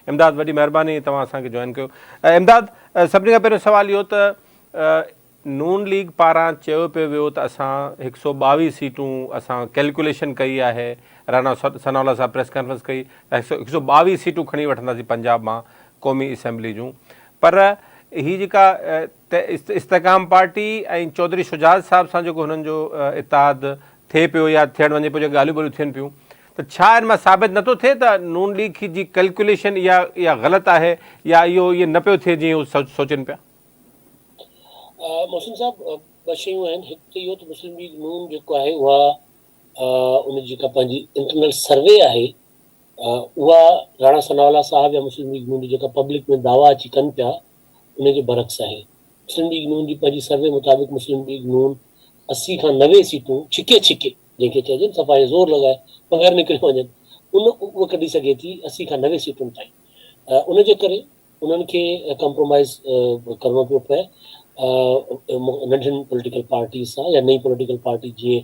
امداد وڏي مهرباني توهان اسان کي جوائن ڪيو. امداد سڀني کان پهريون سوال اهو ته نون ليگ پاران چيو پيو ويو ته اسان هڪ سئو ٻاويهه سيٽون اسان ڪيلڪيوليشن ڪئي آهي، رانا ثناء الله صاحب پريس ڪانفرنس ڪئي ته هڪ سئو ٻاويهه سيٽون کڻي وٺنداسين پنجاب مان قومي اسيمبلي جون پر هي جيڪا استحڪام پارٽي ۽ چوڌري شجاعت صاحب سان جيڪو هنن جو اتحاد ٿئي پيو يا ٿيڻ وڃي پيو جيڪا ڳالهيون ٻولهيون ٿين پيون ته ڇا ان مان ثابت نٿو ٿئي ته نون ليگ جي ڪيلڪيوليشن اها غلط آهي يا اهو ائين نه پيو ٿئي جيئن هو سوچين پيا؟ محسن صاحب ٻه شيون آهن هڪ ته اهو ته مسلم ليگ نون جيڪو آهي اها ان جي جيڪا پنهنجي انٽرنل سروي آهي اها راڻا ثناء الله صاحب يا مسلم ليگ نون جي جيڪا پبلڪ ۾ دعويٰ اچي ڪن پيا ان جي برعڪس آهي مسلم ليگ نون جي پنهنجي سروي مطابق مسلم ليگ نون 80 کان 90 سيٽون ڇڪي ڇڪي جنهن کي چئجي نه صفا زور لڳائي بغير نڪري وڃن ان اها ڪڍي سگهي ٿي 80 کان 90 سيٽن تائين ان جي ڪري انهن کي ڪمپرومائيز ڪرڻو پيو پئي ننڍين پوليٽيڪل پارٽيز سان يا نئين پوليٽيڪل پارٽي جيئن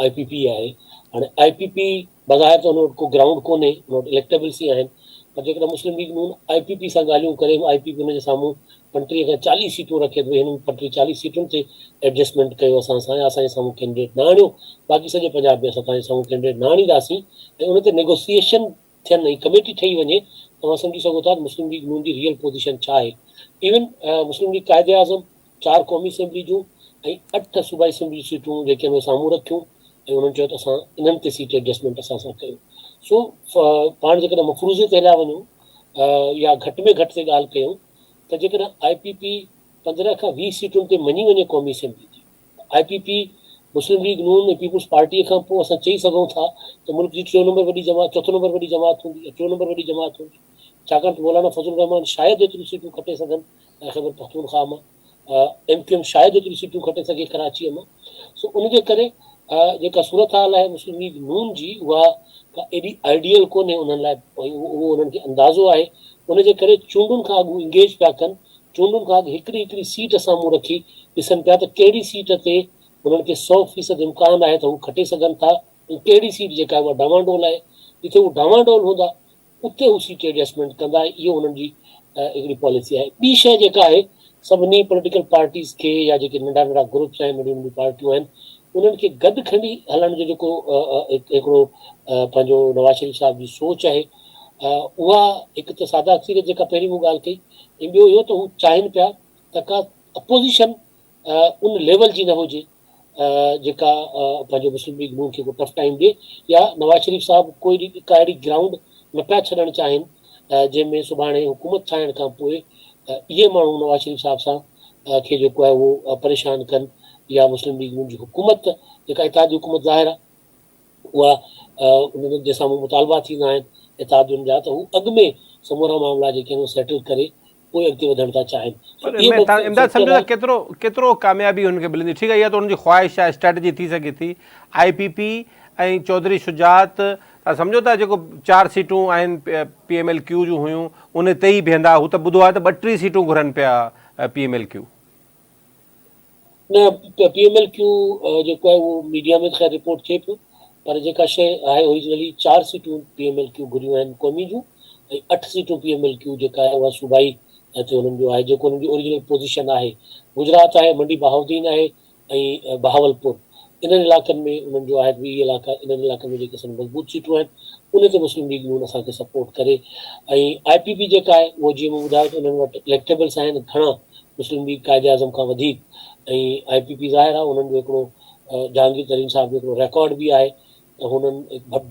آء پي پي آهي هاڻي آء پي پي بظاهر ته ان وٽ ڪو گرائونڊ ڪونهي ان وٽ اليڪٽيبلس ئي آهن پر جيڪڏهن مسلم ليگ نون آء پي پي سان ڳالهيون ڪري آء پي پي ان جي سامهون 35 کان 40 سيٽون رکي ته هنن 35 40 سيٽن تي ايڊجسٽمينٽ ڪيو اسان سان يا اسان جي سامهون ڪينڊيڊيٽ نه آڻيو باقي سڄي پنجاب ۾ اسان توهان جي سامهون ڪينڊيڊيٽ نه آڻينداسين ۽ ان تي نيگوسيئيشن ٿين ۽ ڪميٽي ٺهي وڃي توهان سمجهي سگهو ٿا ته مسلم ليگ نون جي ريئل پوزيشن ڇا آهي. ايون مسلم ليگ قائد اعظم چار قومي اسيمبلي جون ۽ اٺ صوبائي اسيمبلي جون سيٽون جيڪي آهن اهي سامهون رکيون ۽ انهن چيو ته اسان انهن تي سيٽ ايڊجسٽمينٽ اسان سان ڪيو. سو پاڻ جيڪڏهن مفروضي تي هليا وڃون يا گهٽ ۾ گهٽ تي ڳالهه ڪيون ته جيڪڏهن آء پي پي 15 کان 20 سيٽن تي مڃي وڃي قومي اسيمبلي جي آء پي پي، مسلم ليگ نون ۽ پيپلز پارٽيء کان پوء اسان چئي سگهون ٿا ته ملڪ جي ٽيون نمبر وڏي جماعت، چوٿون نمبر وڏي جماعت هوندي يا ٽيون نمبر وڏي جماعت هوندي. ڇاڪاڻ ته مولانا فضل الرحمان شايد ايتريون سيٽون کٽي سگهن خيبر پختونخواهه مان، ايم ڪيو ايم شايد ايتريون سيٽون کٽي سگهي ڪراچيء مان. سو ان جي ڪري جيڪا صورتحال آهي مسلم ليگ نون جي اها ڪا ايڏي آئيڊيل ڪونهي انهن لاء ۽ اهو انهن کي اندازو آهي. ان جي ڪري چونڊن کان اڳ هو انگيج پيا ڪن چونڊن کان اڳ هڪڙي هڪڙي سيٽ سامهون رکي ڏسن پيا ته ڪهڙي سيٽ تي انهن کي 100% امڪان آهي ته هو کٽي سگهن ٿا ۽ ڪهڙي سيٽ جيڪا آهي اها ڊانوانڊول آهي، جتي هو ڊانوانڊول هوندا اتي هو سيٽ ايڊجسٽمينٽ ڪندا ۽ اهو انهن جي هڪڙي پاليسي آهي. ٻي شيء جيڪا آهي سڀني پوليٽيڪل پارٽيز کي يا جيڪي ننڍا ننڍا گروپس آهن، ننڍيون ننڍيون پارٽيون آهن انهن کي گڏ کڻي هلڻ جو جيڪو هڪڙو پنهنجو نواز شريف صاحب جي سوچ آهي اها هڪ ته ساده اڪثريت جيڪا پهرين مون ڳالهه ڪئي ۽ ٻيو اهو ته هو چاهين پيا ته ڪا اپوزيشن ان ليول جي نه هجي جيڪا پنهنجو مسلم ليگ نون کي ڪو ٽف ٽائيم ڏي يا نواز شريف صاحب ڪوئي ڪا اهڙي گرائونڊ نه پيا ڇڏڻ چاهين جنهن ۾ سڀاڻي حڪومت ٺاهڻ کان پوء اهي ماڻهو نواز شريف صاحب سان کي جيڪو آهي اهو پريشان ڪن يا مسلم ليگ نون جي حڪومت جيڪا اتحادي حڪومت ظاهر آهي اها انهن جي سامهون مطالبا ٿيندا آهن اتحادين جا ته هو اڳ ۾ سمورا معاملا جيڪي آهن اهي سيٽل ڪري پوء اڳتي وڌڻ ٿا چاهين. پر ان ۾ توهان امداد سمجهو ته ڪيترو ڪيترو ڪاميابي هن کي ملندي ٺيڪ آهي اها ته انهن جي خواهش آهي اسٽريٽجي ٿي سگهي ٿي آء پي پي ۽ چوڌري شجاعت توهان سمجهو ٿا جيڪو چار سيٽون آهن پي ايم ايل ڪيو جون هيون ان تي ئي بيهندا هو ته ٻڌو آهي ته 32 سيٽون گهرن پيا پي ايم ايل ڪيو. نه پي ايم ايل ڪيو جيڪو آهي اهو ميڊيا ۾ ته خير رپورٽ ٿئي پيو پر جيڪا شيء آهي اوريجنلي چار سيٽون پي ايم ايل ڪيو گهريون آهن قومي جون ۽ اٺ سيٽون پي ايم ايل ڪيو جيڪا آهي اها صوبائي تي انهن جو آهي جيڪو انهن جي اوريجنل پوزيشن آهي گجرات آهي منڊي بهاؤالدين آهي ۽ بهاولپور انهن علائقن ۾ انهن جو آهي ته اهي علائقا انهن علائقن ۾ جيڪي اسان جون مضبوط سيٽون آهن ان تي مسلم ليگ نون اسان کي سپورٽ ڪري ۽ آء پي پي جيڪا آهي اهو جيئن مون ٻڌايو ته انهن وٽ اليڪٽيبلس آهن گهڻا مسلم ليگ قائد اعظم کان وڌيڪ ۽ آء پي پي ظاهر آهي انهن جو هڪڙو جهانگير ترين صاحب جو هڪڙو ريڪارڊ به آهي ته هنن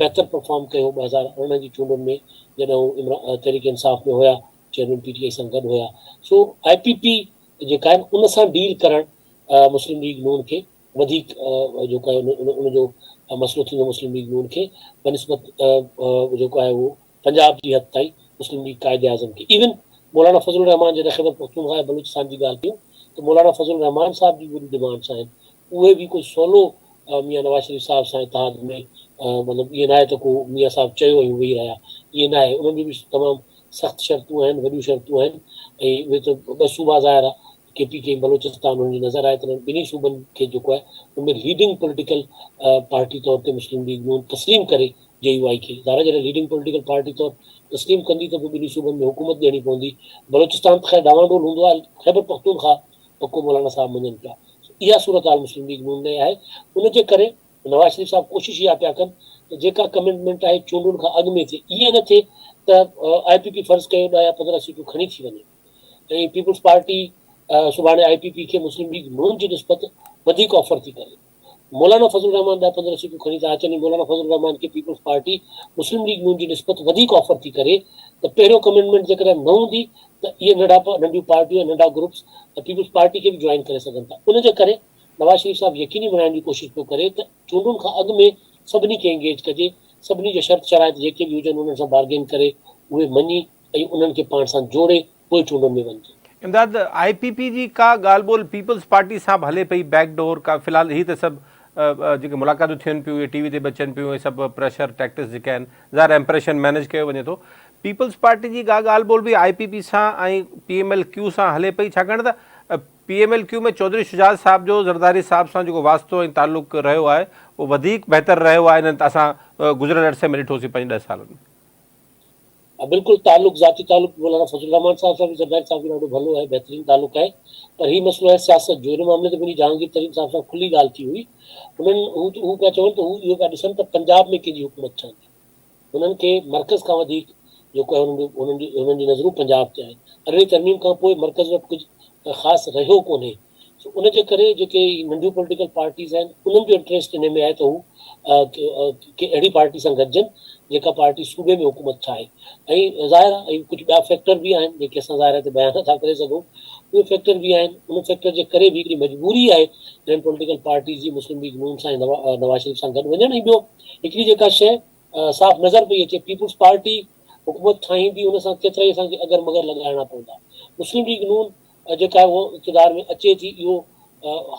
بهتر پرفارم ڪيو 2018 جي چونڊن ۾ جڏهن هو عمران تحريڪ انصاف ۾ هيا چيئرمين پي ٽي آء سان گڏ هيا سو آء پي پي جيڪا آهي ان سان ڊيل ڪرڻ مسلم ليگ نون کي وڌيڪ جيڪو آهي ان جو مسئلو ٿيندو مسلم ليگ نون کي بنسبت جيڪو آهي اهو پنجاب جي حد تائين مسلم ليگ قائد اعظم کي ايون مولانا فضل الرحمان جڏهن خيبر پختونخوا ۽ بلوچستان جي ڳالهه ڪيون ته مولانا فضل الرحمان صاحب جي وڏيون ڊمانڊس آهن اهي به ڪو سولو ميان نواز شريف صاحب سان اتحاد ۾ مطلب ائين ناهي ته ڪو ميان صاحب چيو ۽ ويهي رهيا ائين ناهي انهن جون به تمام سخت شرطون آهن وڏيون شرطون آهن ۽ اهي ته ٻه صوبا ظاهر آهي ڪي پي ڪي ۽ بلوچستان انهن جي نظر آهي ته انهن ٻنهي صوبن کي جيڪو آهي ان ۾ ليڊنگ پوليٽيڪل پارٽي طور تي مسلم ليگ نون تسليم ڪري جي يو آء کي ظاهر آهي جڏهن ليڊنگ پوليٽيڪل پارٽي طور تسليم ڪندي ته پوء ٻنهي صوبن ۾ حڪومت ڏيڻي پوندي. بلوچستان ته خير ڊانواڊول هوندو آهي، خيبر پختونخواهه پڪو مولانا صاحب مڃن پيا. سو اها صورتحال مسلم ليگ نون ڏي آهي. ان جي ڪري نواز شريف صاحب ڪوشش اها پيا ڪن ته جيڪا ڪمٽمينٽ آهي چونڊن کان اڳ ۾ ٿئي، ائين نه ٿئي ته آء پي پي فرض ڪيو ڏهه يا 15 سيٽون کڻي ٿي وڃي ۽ پيپلز پارٽي سڀاڻي آء پي پي کي مسلم ليگ نون جي نسبت وڌيڪ آفر ٿي ڪري. مولانا فضل الرحمان ڏهه 15 سيٽون کڻي ٿا اچن ۽ مولانا فضل الرحمان کي پيپلز پارٽي مسلم ليگ نون جي نسبت وڌيڪ آفر ٿي ڪري ته پهريون ڪمٽمينٽ جيڪڏهن نه هوندي ته اهي ننڍا ننڍيون پارٽيون ۽ ننڍا گروپس پيپلز پارٽي کي به جوائن ڪري سگهن ٿا ان جي ڪري نواز شريف صاحب يقيني بڻائڻ جي ڪوشش پيو ڪري ته چونڊن کان اڳ ۾ سڀني کي انگيج ڪجي سڀني جا شرط شرائط جيڪي به هجن انهن سان بارگين ڪري اهي مڃي ۽ انهن کي پاڻ سان جوڙي پوء چونڊن ۾ وڃجي. امداد، آء پي پي جي ڪا ڳالهه ٻولهه پيپلز پارٽي سان به هلي پئي بيڪ ڊور ڪا في الحال هي ته سڀ جيڪي ملاقاتون ٿين پيون اهي ٽي وي تي به اچن پيون اهي سڀ پريشر ٽيڪٽس جيڪي آهن ظاهر آهي امپريشن مينيج ڪيو وڃي ٿو پيپلز پارٽي جي ڪا ڳالهه ٻولهه به آء پي پي سان ۽ پي ايم ايل ڪيو سان هلي پئي ڇاڪاڻ ته P M L Q ۾ Chaudhry Shujaat صاحب جو زرداري صاحب سان جيڪو واسطو ۽ تعلق رهيو آهي اهو وڌيڪ بهتر رهيو آهي انهن اسان گذريل عرصي ۾ ڏٺوسين پنج ڏهه سالن ۾. ها بلڪل تعلق ذاتي تعلق مولانا فضل الرحمان صاحب سان به زرداري صاحب جو ڏاڍو ڀلو آهي بهترين تعلق آهي پر هي مسئلو آهي سياست جو ان معاملي تي منهنجي جهانگير ترين صاحب سان کلي ڳالهه ٿي هئي انهن هو هو پيا چون ته هو اهو پيا ڏسن ته پنجاب ۾ ڪنهن جي حڪومت ٺهندي انهن کي مرڪز کان وڌيڪ جيڪو آهي انهن جو انهن جي انهن جي نظرون پنجاب تي آهن ارڙهين ترميم کان پوء مرڪز وٽ ڪجهه خاص رهيو ڪونهي سو ان جي ڪري جيڪي ننڍيون پوليٽيڪل پارٽيز آهن انهن جو انٽريسٽ ان ۾ آهي ته هو ڪنهن اهڙي پارٽي سان گڏجن جيڪا پارٽي صوبي ۾ حڪومت ٺاهي ۽ ظاهر آهي ۽ ڪجهه ٻيا فيڪٽر به آهن جيڪي اسان ظاهر هتي بيان نٿا ڪري سگهون اهي فيڪٽر به آهن ان فيڪٽر جي ڪري به هڪڙي مجبوري آهي انهن پوليٽيڪل پارٽيز جي مسلم ليگ نون سان ۽ نواز شريف سان گڏ وڃڻ ۽ ٻيو هڪڙي جيڪا شيء صاف نظر پئي اچي پيپلز پارٽي حڪومت ٺاهيندي ان سان ڪيترائي اسان کي اگر مگر لڳائڻا پوندا مسلم ليگ نون جيڪا اهو اقتدار ۾ اچي ٿي اهو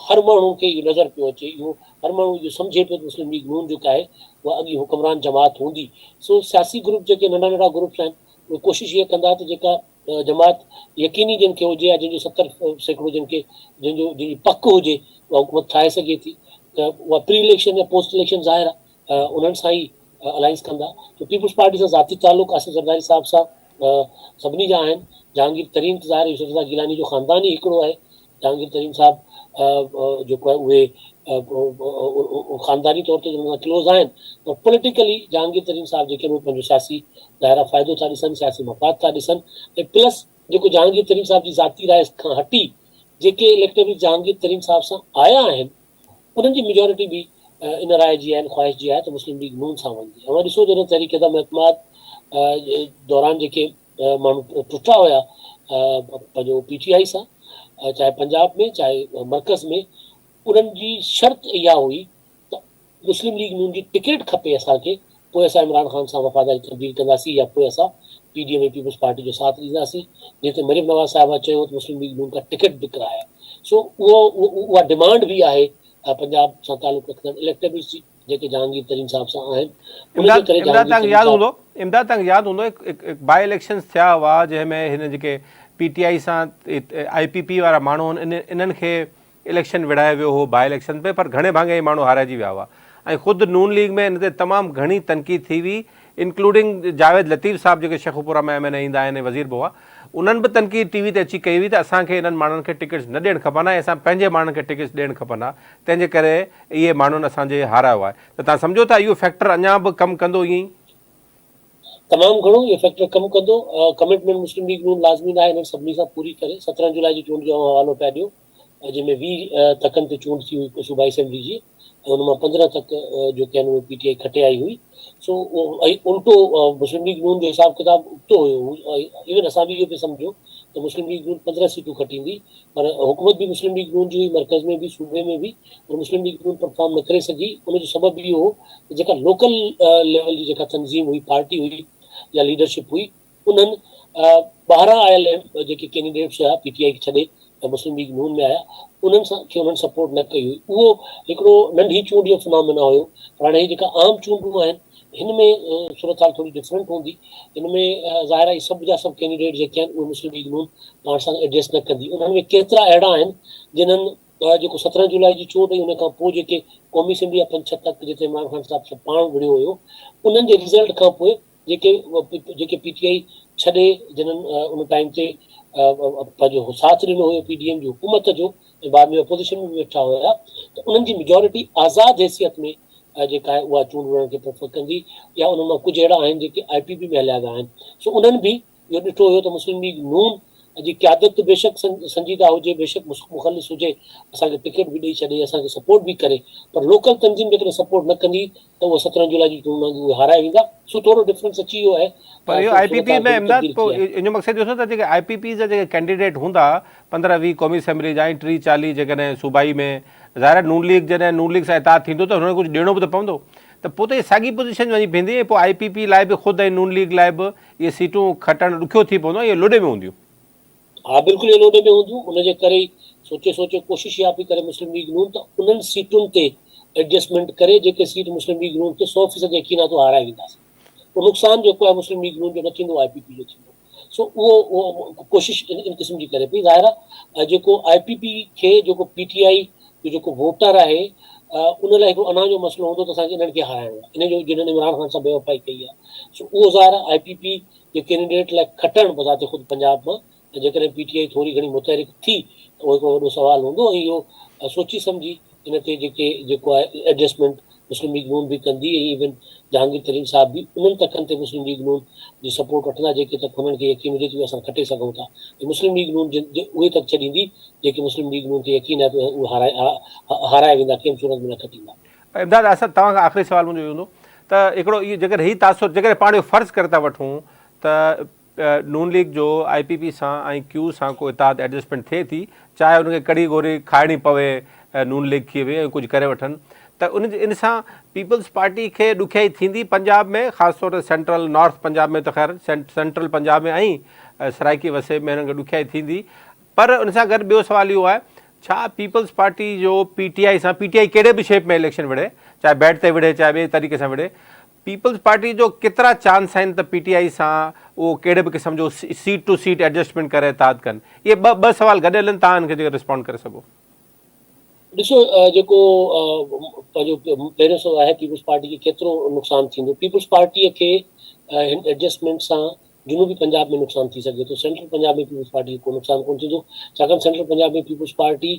هر ماڻهو کي اهو نظر پيو اچي اهو هر ماڻهو اهو سمجهي پيو ته مسلم ليگ نون جيڪا آهي اها اڳي حڪمران جماعت هوندي سو سياسي گروپ جيڪي ننڍا ننڍا گروپس آهن اهي ڪوشش اها ڪندا ته جيڪا جماعت يقيني جن کي هجي يا جن جو 70% جن کي جن جو جن جي پڪ هجي اها حڪومت ٺاهي سگهي ٿي ته اها پري اليڪشن يا پوسٽ اليڪشن ظاهر آهي انهن سان ئي الائنس ڪندا ته پيپلز پارٽي سان ذاتي تعلق آصف زرداري صاحب سان سڀني جا آهن جهانگير ترين ته ظاهر يوسف رضا گيلاني جو خاندان ئي هڪڙو آهي جهانگير ترين صاحب جيڪو آهي اهي خانداني طور تي انهن سان ڪلوز آهن پر پوليٽيڪلي جهانگير ترين صاحب جيڪي آهن اهي پنهنجو سياسي ظاهر آهي فائدو ٿا ڏسن سياسي مفاد ٿا ڏسن ۽ پلس جيڪو جهانگير ترين صاحب جي ذاتي راء کان هٽي جيڪي اليڪٽيبل جهانگير ترين صاحب سان آيا آهن انهن جي ميجارٽي به ان راء جي آهي خواهش جي آهي ته مسلم ليگ نون سان وڃجي. اوهان ڏسو جڏهن تحريڪ عدم اعتماد دوران جيڪي ماڻهو ٽٽا هيا پنهنجو پي ٽي آء سان چاهي پنجاب ۾ چاهي مرڪز ۾ انهن جي شرط اها هئي ته مسلم ليگ نون جي ٽڪيٽ کپي اسان کي پوء اسان عمران خان سان وفاداري تبديل ڪنداسين يا پوء اسان P D M ۽ Peoples Party جو ساٿ ڏينداسين جنهن تي مريم نواز صاحبه چيو ته مسلم ليگ نون کا ٽڪيٽ بڪ رها هي سو اهو اها ڊمانڊ به آهي پنجاب سان تعلق رکندڙ اليڪٽيبلز جي جيڪي جهانگير ترين صاحب سان آهن ان جي ڪري امداد تانکي ياد هوندو امداد تانکي ياد هوندو هڪ باء اليڪشنز ٿيا هئا جنهن ۾ هن جيڪي پي ٽي آء سان آء پي پي وارا ماڻهو آهن انهن کي اليڪشن وڙهايو ويو هو باء اليڪشن ۾ پر گهڻي ڀاڱي اهي ماڻهو هارائجي ويا هئا ۽ خود نون ليگ ۾ ان تي تمام گهڻي تنقيد ٿي هئي انڪلوڊنگ جاويد لطيف صاحب جيڪي شيخوپورا ۾ ايم اين اي ايندا آهن ۽ وزير به هئا انهن به تنقيد ٽي وي تي اچي ڪئي هئي ته اسان کي انهن ماڻهن کي ٽڪيٽس نه ڏيڻ کپن ها ۽ اسان پنهنجي ماڻهن کي ٽڪيٽس ڏيڻ کپن ها تنهن جي ڪري اهي ماڻهن اسان جي هارايو آهي ته توهان سمجهو ٿا اهو فيڪٽر اڃا به ڪم ڪندو ائين ئي؟ تمام گهڻو اهو فيڪٽر ڪم ڪندو ڪمٽمينٽ مسلم ليگ نون لازمي ناهي انهن سڀني سان پوري ڪري 17 جولاء جي چونڊ جو اوهان حوالو پيا ڏيو جنهن ۾ 20 تڪن تي چونڊ ٿي هئي صوبائي اسيمبلي جي ۽ ان مان 15 تڪ جيڪي آهن اهي پي ٽي آء کٽي آئي هئي سو ۽ الٽو مسلم ليگ نون جو حساب ڪتاب ابتو هيو ايون اسان به اهو پئي سمجهيو ته مسلم ليگ نون 15 سيٽون کٽيندي پر حڪومت به مسلم ليگ نون جي هئي مرڪز ۾ به صوبي ۾ به پر مسلم ليگ نون پرفارم نه ڪري سگهي ان جو سبب اهو هو ته جيڪا لوڪل ليول جي جيڪا تنظيم هئي پارٽي هئي يا ليڊرشپ هئي انهن ٻاهران آيل جيڪي ڪينڊيڊيٽس هيا پي ٽي آء کي ڇڏي ۽ مسلم ليگ نون ۾ آيا انهن سان کي انهن سپورٽ نه ڪئي هئي اهو هڪڙو ننڍي چونڊ جو فنامينا هيو پر هاڻي هي جيڪا عام چونڊون آهن هن ۾ صورتحال ٿوري ڊفرنٽ هوندي هن ۾ ظاهر آهي سڀ جا سڀ ڪينڊيڊيٽ جيڪي آهن اهي مسلم ليگ نون پاڻ سان ايڊجسٽ نه ڪندي انهن ۾ ڪيترا اهڙا آهن جنهن جيڪو 17 جولاء جي چونڊ ۽ ان کان پوء جيڪي قومي اسيمبلي جا پنج ڇهه تڪ جتي عمران خان صاحب سان پاڻ وڙهيو هيو انهن جي رزلٽ کان پوء جيڪي جيڪي پي ٽي آئي ڇڏي جنھن ان ٽائيم تي پنھنجو ساٿ ڏنو ھيو پي ڊي ايم جي حڪومت جو ۽ بعد ۾ اپوزيشن ۾ به ويٺا ھيا ته انھن جي ميجارٽي آزاد حيثيت ۾ جيڪا آھي اھا چونڊ وڙھڻ کي پريفر ڪندي يا انھن مان ڪجھ اھڙا آھن جيڪي آء پي پي ۾ ھليا ويا آھن سو انھن به اهو ڏٺو ويو ته مسلم ليگ نون جي قيادت بيشڪ سنجيده هجي، بيشڪ مخلص هجي، اسان کي ٽڪيٽ به ڏئي ڇڏي، اسان کي سپورٽ به ڪري پر لوڪل تنظيم جيڪڏهن سپورٽ نه ڪندي ته اهو 17 جولاء جي چونڊ مان اهي هارائي ويندا، سو ٿورو ڊفرنس اچي ويو آهي. پر اهو آء پي پي ۾ امداد پوء ان جو مقصد اهو ٿيو ته جيڪي آء پي پيز جا جيڪي ڪينڊيڊيٽ هوندا 15 20 قومي اسيمبلي جا ۽ 30 40 جيڪڏهن صوبائي ۾ ظاهر آهي نون ليگ جڏهن نون ليگ سان اتحاد ٿيندو ته هنن کي ڪجهه ڏيڻو به ته پوندو ته پوء ته اهي ساڳي پوزيشن وڃي بيهندي ۽ پوء آء پي پي لاء به خود ۽ نون ليگ لاء به اهي سيٽون کٽڻ ڏکيو ٿي پوندو ۽ اهي لوڏي ۾ هونديون. ها بلڪل اهي لوڏي ۾ هونديون ان جي ڪري ئي سوچي سوچي ڪوشش اها پئي ڪري مسلم ليگ نون ته انهن سيٽن تي ايڊجسٽمينٽ ڪري جيڪي سيٽ مسلم ليگ نون کي سو فيصد يقين آهي ته اهي هارائي وينداسين پوء نقصان جيڪو آهي مسلم ليگ نون جو نه ٿيندو آء پي پي جو ٿيندو سو اهو ڪوشش ان قسم جي ڪري پئي ظاهر آهي جيڪو آء پي پي کي جيڪو پي ٽي آء جو جيڪو ووٽر آهي ان لاء هڪڙو انا جو مسئلو هوندو ته اسان کي انهن کي هارائڻو آهي انهن جو جنهن عمران خان سان بيوفائي ڪئي آهي سو اهو ظاهر آهي آء پي پي جي ڪينڊيڊيٽ لاء کٽڻ بذات خود پنجاب مان ۽ جيڪڏهن پي ٽي آء ٿوري گهڻي متحرڪ ٿي ته اهو هڪڙو وڏو سوال هوندو ۽ اهو سوچي سمجهي ان تي جيڪي جيڪو آهي ايڊجسٽمينٽ مسلم ليگ نون به ڪندي ۽ ايون جهانگير ترين صاحب به انهن تڪن تي مسلم ليگ نون جي سپورٽ وٺندا جيڪي تڪ هنن کي يقين هجي ته اهي اسان کٽي سگهون ٿا ۽ مسلم ليگ نون جن اهي تڪ ڇڏيندي جيڪي مسلم ليگ نون کي يقين آهي ته اهي هارائي هارائي ويندا ڪنهن به صورت ۾ نه کٽيندا. امداد اسد توهان کان آخري سوال منهنجو اهو هوندو ته هڪڙو اهو جيڪڏهن هي تاثر جيڪڏهن پاڻ اهو فرض ڪري ٿا وٺون ته نون ليگ جو آء پي پي سان ۽ ڪيو سان ڪو اتحاد ايڊجسٽمينٽ ٿئي ٿي چاهي ان کي ڪڙي گوري کائڻي پوي نون ليگ کي به ۽ ڪجهه ڪري وٺن ته ان ان سان پيپلز پارٽي کي ڏکيائي ٿيندي پنجاب ۾ خاص طور تي سينٽرل نارٿ پنجاب ۾ ته خير سينٽرل پنجاب ۾ ۽ سرائيڪي وسيب ۾ هنن کي ڏکيائي ٿيندي پر ان سان گڏ ٻيو سوال اهو آهي ڇا پيپلز پارٽي جو پي ٽي آء سان پي ٽي آء ڪهڙي به شيپ ۾ اليڪشن وڙهي چاهي بيٽ تي وڙهي چاهي ٻئي طريقي سان وڙهي پيپلز پارٽي جو ڪيترا چانس آهن ته پي ٽي آء سان اهو ڪهڙي به قسم جو سيٽ ٽو سيٽ ايڊجسٽمينٽ ڪري اتحاد ڪن اهي ٻه سوال گڏيل آهن توهان ان کي جيڪر رسپانڊ ڪري سگهو. ڏسو جيڪو پنهنجو پهريون سوال آهي پيپلز پارٽي کي ڪيترو نقصان ٿيندو پيپلز پارٽي کي هن ايڊجسٽمينٽ سان جنوبي پنجاب ۾ نقصان ٿي سگهي ٿو سينٽرل پنجاب ۾ پيپلز پارٽي کي ڪو نقصان ڪونه ٿيندو ڇاڪاڻ سينٽرل پنجاب ۾ پيپلز پارٽي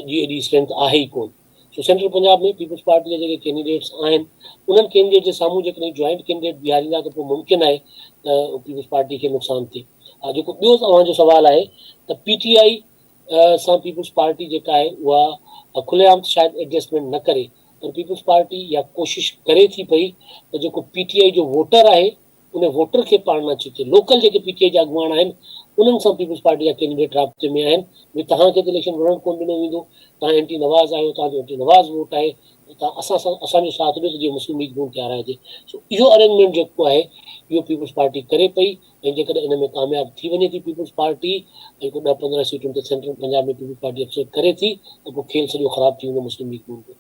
جي ايڏي اسٽرينٿ آهي ئي ڪونه سو سينٽرل پنجاب ۾ پيپلز پارٽي جا جيڪي ڪينڊيڊيٽس آهن انهن ڪينڊيڊيٽ جي سامهون جيڪڏهن جوائنٽ ڪينڊيڊيٽ بيهاريندا ته پوء ممڪن آهي ته پيپلز پارٽي کي نقصان ٿئي. ها جيڪو ٻيو اوهان جو سوال آهي ته پي ٽي آء سان پيپلز پارٽي جيڪا آهي اها کلي عام ته شايد ايڊجسٽمينٽ نه ڪري پر پيپلز پارٽي اها ڪوشش ڪري ٿي پئي ته جيڪو پي ٽي آء جو ووٽر آهي ان ووٽر کي پاڻ نه ڇڪي. لوڪل جيڪي پي ٽي آء جا اڳواڻ آهن انهن سان پيپلز پارٽي جا ڪينڊيڊيٽ رابطي ۾ آهن ڀي توهان کي ته اليڪشن وڙهڻ ڪونه ڏنو ويندو، توهان اينٽي نواز آهيو، توهان جو اينٽي نواز ووٽ آهي ته توهان اسان سان اسان جو ساٿ ڏيو ته جيئن مسلم ليگ نون کي هارائجي. سو اهو ارينجمينٽ جيڪو آهي اهو پيپلز پارٽي ڪري پئي ۽ جيڪڏهن ان ۾ ڪامياب ٿي وڃي ٿي پيپلز پارٽي ۽ ڪو ڏهه 15 سيٽن تي central Punjab ۾ peoples party upset ڪري ٿي ته پوء کيل سڄو خراب ٿي ويندو مسلم ليگ نون جو.